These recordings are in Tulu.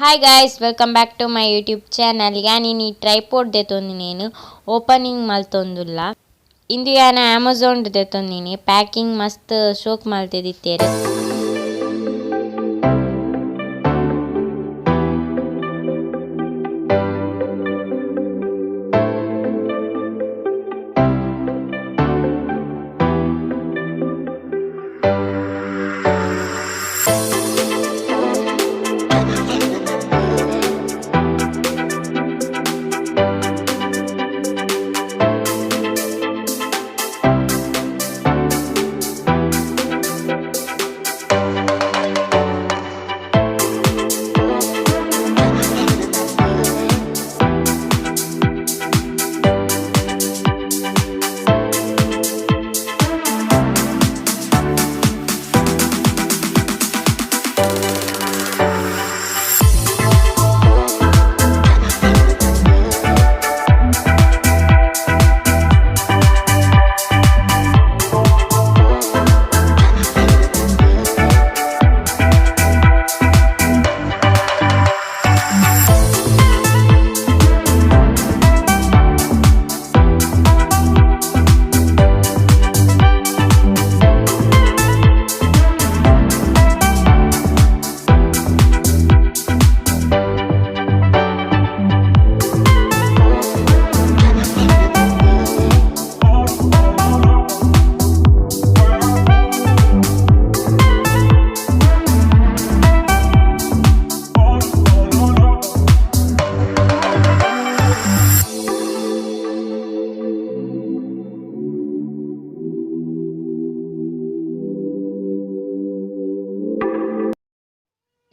Hi guys, welcome back to my YouTube channel. ಯಾನಿನಿ tripod ದೆತೊಂದಿನೇನು opening ಮಲ್ತೊಂದುಲ್ಲ. ಇಂದು ಯಾನ ಅಮೆಜಾನ್ ದೆತೊಂದಿನಿ. ಪ್ಯಾಕಿಂಗ್ ಮಸ್ತ್ ಶೋಕ್ ಮಲ್ತೆದಿತ್ತೇರು.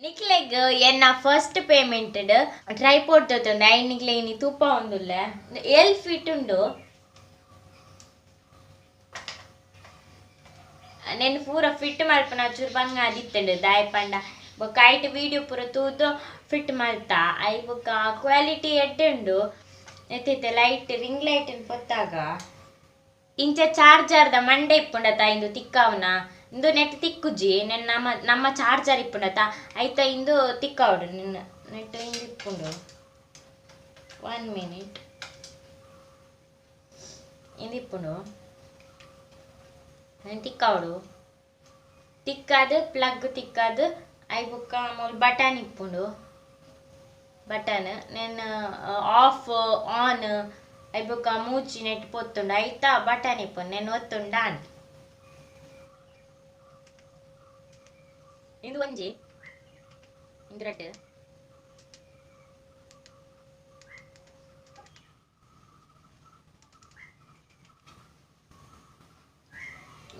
ನಿಕ್ಲೆಗ್ ಎನ್ನ ಫಸ್ಟ್ ಪೇಮೆಂಟ್ ಟ್ರೈಪೋಡ್ ತೋತೊಂದು ಐನ್ ನಿಕ್ಲೆ ಇನಿ ತೂಪ ಉಂದುಲ್ಲ ಎಲ್ ಫಿಟ್ ಉಂಡು. ನೆನ್ ಪೂರ ಫಿಟ್ ಮಲ್ಪುನ ಚೂರು ಬಂಗ ಆದಿತ್ತುಂಡು ದಾಯ ಪಂಡ ಬೊಕ್ಕ ಐಟ್ ವೀಡಿಯೋ ಪೂರ ತೂದು ಫಿಟ್ ಮಲ್ತ. I ಬೊಕ್ಕ ಕ್ವಾಲಿಟಿ ಎಡ್ಡೆ ಉಂಡು. ಎತ್ತೈತೆ ಲೈಟ್ ರಿಂಗ್ ಲೈಟ್ ಪೊತ್ತಾಗ ಇಂಚ ಚಾರ್ಜರ್ದ ಮಂಡೆ ಇಪ್ಪುಂಡತ ಇಂದು ತಿಕ್ಕಾವುನ ಇಂದು ನೆಟ್ ತಿಕ್ಕುಜಿ. ನೆನ್ ನಮ್ಮ ನಮ್ಮ ಚಾರ್ಜರ್ ಇಪ್ಪುಂಡತ ಐತ ಇಂದು ತಿಕ್ಕಾವಡು ನಿನ್ನ ನೆಟ್ ಇಂದು ಇಪ್ಪುಂಡು. 1 ಮಿನಿಟ್ ಇಂದು ಇಪ್ಪುಂಡು. ತಿಕ್ಕಾವಡು ತಿಕ್ಕಾದು ಪ್ಲಗ್ ತಿಕ್ಕಾದು I ಬೊಕ್ಕ ಮೂಲು ಬಟನ್ ಇಪ್ಪುಂಡು. ಬಟನ್ ನೆನ್ ಆಫ್ ಆನ್ I ಬೊಕ್ಕ ಮೂಜಿ ನೆಟ್ ಪೊತ್ತುಂಡು. ಐತ ಬಟನ್ ಇಪ್ಪುಂಡು. ನೆನ್ ಒತ್ತುಂಡ ಅಂದ್ ಇಂದು ಒಂಜಿ ಇಂದು ರಡ್ಡ್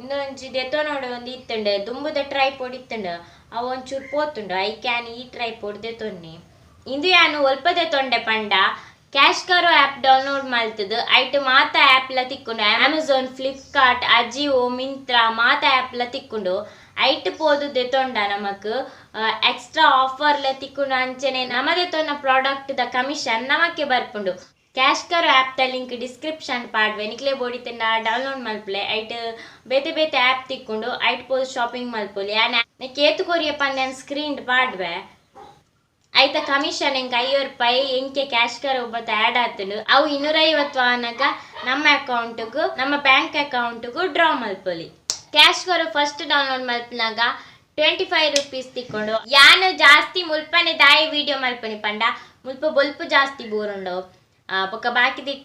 ಇಂದೊಂಜಿ ದೆತೊನೊಡು ಒಂಜಿ ಇತ್ತುಂಡು. ದುಂಬುದ ಟ್ರೈಪೋಡ್ ಇತ್ತುಂಡು. ಅವು ಒಂಚೂರು ಪೋತುಂಡು. I can ಈ ಟ್ರೈಪೋಡ್ ದೆತೊನ್ನಿ. ಇಂದು ಯಾನು ಒಲ್ಪ ದೆತೊಂಡೆ ಪಂಡ ಕ್ಯಾಶ್ ಕರೋ ಆ್ಯಪ್ ಡೌನ್ಲೋಡ್ ಮಲ್ತದು. ಐಟ್ ಮಾತ ಆ್ಯಪ್ಲ ತಿಕ್ಕುಂಡು. ಅಮೆಜಾನ್, ಫ್ಲಿಪ್ಕಾರ್ಟ್, ಅಜಿಯೋ, ಮಿಂತ್ರಾ ಮಾತ ಆ್ಯಪ್ಲ ತಿಕ್ಕುಂಡು. ಐಟ್ ಪೋದು ದೆತೊಂಡ ನಮಕ್ ಎಕ್ಸ್ಟ್ರಾ ಆಫರ್ಲ ತಿಕ್ಕುಂಡು. ಅಂಚನೆ ನಮ ದೆತೊನ್ನ ಪ್ರಾಡಕ್ಟ್ ದ ಕಮಿಷನ್ ನಮಕ್ಕೆ ಬರ್ಪುಂಡು. ಕ್ಯಾಶ್ ಕರೋ ಆ್ಯಪ್ ದ ಲಿಂಕ್ ಡಿಸ್ಕ್ರಿಪ್ಷನ್ ಪಾಡ್ವೆ. ನಿಕ್ಲೆ ಬೋಡಿತಂಡ ಡೌನ್ಲೋಡ್ ಮಲ್ಪಲೆ. ಐಟ್ ಬೇತೆ ಬೇತೆ ಆ್ಯಪ್ ತಿಕ್ಕುಂಡು. ಐಟ್ ಪೋದು ಶಾಪಿಂಗ್ ಮಲ್ಪೊಲಿ. ಯಾನ್ ಏತು ಕೊರಿಯ ಪಂದ್ ಸ್ಕ್ರೀನ್ ಪಾಡ್ವೆ. ಐತ ಕಮಿಷನ್ ಎಂಕ್ 50 ರೂಪಾಯಿ ಎಂಕೆ ಕ್ಯಾಶ್ ಕರೋ ಬತ್ತ ಆ್ಯಡ್ ಆತುಂಡು. ಅವು 250 ಆನಗ ನಮ್ಮ ಅಕೌಂಟ್ಗು ನಮ್ಮ ಬ್ಯಾಂಕ್ ಅಕೌಂಟ್ಗು ಡ್ರಾ ಮಲ್ಪೊಲಿ. ಕ್ಯಾಶ್ ಕರೋ ಫಸ್ಟ್ ಡೌನ್ಲೋಡ್ ಮಲ್ಪನಾಗ 25 ರುಪೀಸ್ ತಿಕ್ಕೊಂಡು. ಯಾನು ಜಾಸ್ತಿ ಮುಲ್ಪನೆ ದಾಯಿ ವಿಡಿಯೋ ಮಲ್ಪನಿ ಪಂಡ ಮುಲ್ಪ ಬೊಲ್ಪು ಜಾಸ್ತಿ ಬೂರುಂಡು. ಬೊಕ್ಕ ಬಾಕಿ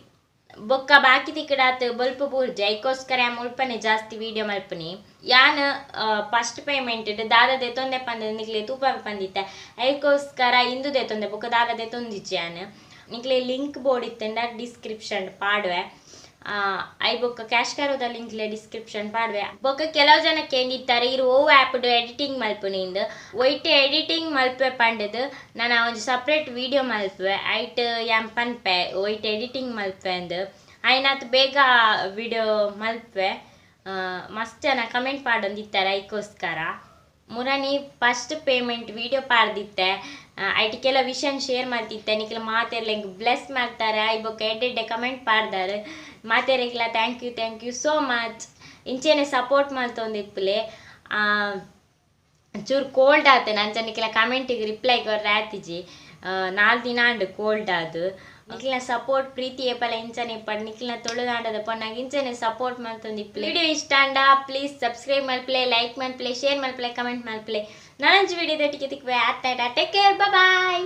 ಬೊಕ್ಕ ಬಾಕಿ ತಿಕ್ಕಡಾತ್ ಬೊಲ್ಪು ಬೂರ್ಜಿ. ಐಕೋಸ್ಕರ ಮುಲ್ಪನೆ ಜಾಸ್ತಿ ವಿಡಿಯೋ ಮಲ್ಪನಿ. ಯಾನ್ ಫಸ್ಟ್ ಪೇಮೆಂಟ್ ದಾದ ದೆತೊಂದೆ ಪಂದ್ ನಿಕ್ಲೆ ತೂಪ ಪಂದಿತ್ತೆ. ಐಕೋಸ್ಕರ ಇಂದು ದೆತೊಂದೆ ಬೊಕ್ಕ ದಾದ ದೆತೊಂದಿಜ್ಜಿ ಯಾನ್. ನಿಕ್ಲೆ ಲಿಂಕ್ ಬೋರ್ಡ್ ಇತ್ತಂಡ ಡಿಸ್ಕ್ರಿಪ್ಷನ್ ಪಾಡ್ವೆ. I ಬೊಕ್ಕ ಕ್ಯಾಶ್ ಕರೋದ ಲಿಂಕ್ಲೆ ಡಿಸ್ಕ್ರಿಪ್ಷನ್ ಪಾಡ್ವೆ. ಬೊಕ್ಕ ಕೆಲವು ಜನ ಕೇಂದಿತ್ತಾರೆ ಇರು ಓ ಆ್ಯಪ್ ಎಡಿಟಿಂಗ್ ಮಲ್ಪುನಿ ಇಂದು. ಒಯ್ಟ್ ಎಡಿಟಿಂಗ್ ಮಲ್ಪೆ ಪಂಡದು ನಾನು ಒಂಜಿ ಸಪ್ರೇಟ್ ವಿಡಿಯೋ ಮಲ್ಪುವೆ. ಐಟ್ ಯಾನ್ ಪನ್ಪೆ ಒಯ್ಟ್ ಎಡಿಟಿಂಗ್ ಮಲ್ಪೆ ಅಂದ್. ಐನಾತ್ ಬೇಗ ವಿಡಿಯೋ ಮಲ್ಪೆ. ಮಸ್ತ್ ಜನ ಕಮೆಂಟ್ ಪಾಡೊಂದಿತ್ತಾರೆ ಐಕೋಸ್ಕರ. ಮುರನಿ ಫಸ್ಟ್ ಪೇಮೆಂಟ್ ವಿಡಿಯೋ ಪಾಡ್ದಿತ್ತೆ. ಐಟ್ ಕೆಲ ವಿಷನ್ ಶೇರ್ ಮಾಡ್ತಿತ್ತೆ. ನಿಕ್ಲೆ ಮಾತೆರ್ಲ ಎಂಕ್ ಬ್ಲೆಸ್ ಮಾಡ್ತಾರೆ. I ಬೊಕ್ಕ ಎಡ್ಡೆ ಕಮೆಂಟ್ ಪಾಡ್ದಾರೆ. ಮಾತೆರೆಗ್ಲ thank you, thank you so much. ಇಂಚೆನೆ support ಮಲ್ತೊಂದಿಪ್ಪುಲೆ. ಚೂರು ಕೋಲ್ಡ್ ಆತೇನೆ ಅಂಚ ನಿಕ್ಲ ಕಮೆಂಟಿಗೆ ರಿಪ್ಲೈ ಕೊರ್ರೆ ಆತಿಜಿ. 4 ದಿನ ಆಂಡ್ ಕೋಲ್ಡ್ ಆದ್. ನಿಕ್ಲಿನ ಸಪೋರ್ಟ್ ಪ್ರೀತಿ ಏಪಲ ಇಂಚನೆ ಇಪ್ಪಡ್. ನಿಕ್ಲಿನ ತುಳುನಾಡದ ಪೊನ್ನಾಗ ಇಂಚನೆ ಸಪೋರ್ಟ್ ಮಲ್ತೊಂದು ವಿಡಿಯೋ ಇಷ್ಟ ಆಂಡ ಪ್ಲೀಸ್ ಸಬ್ಸ್ಕ್ರೈಬ್ ಮಲ್ಪಲೆ, ಲೈಕ್ ಮಲ್ಪಲೆ, ಶೇರ್ ಮಲ್ಪಲೆ, ಕಮೆಂಟ್ ಮಲ್ಪಲೆ. ನಾನಂಜಿ ವಿಡಿಯೋದೊಟ್ಟಿಗೆ ತಿಕ್ವೆ. ಆತ್ನಾಟ ಟೇಕ್ ಕೇರ್, ಬಾಯ್.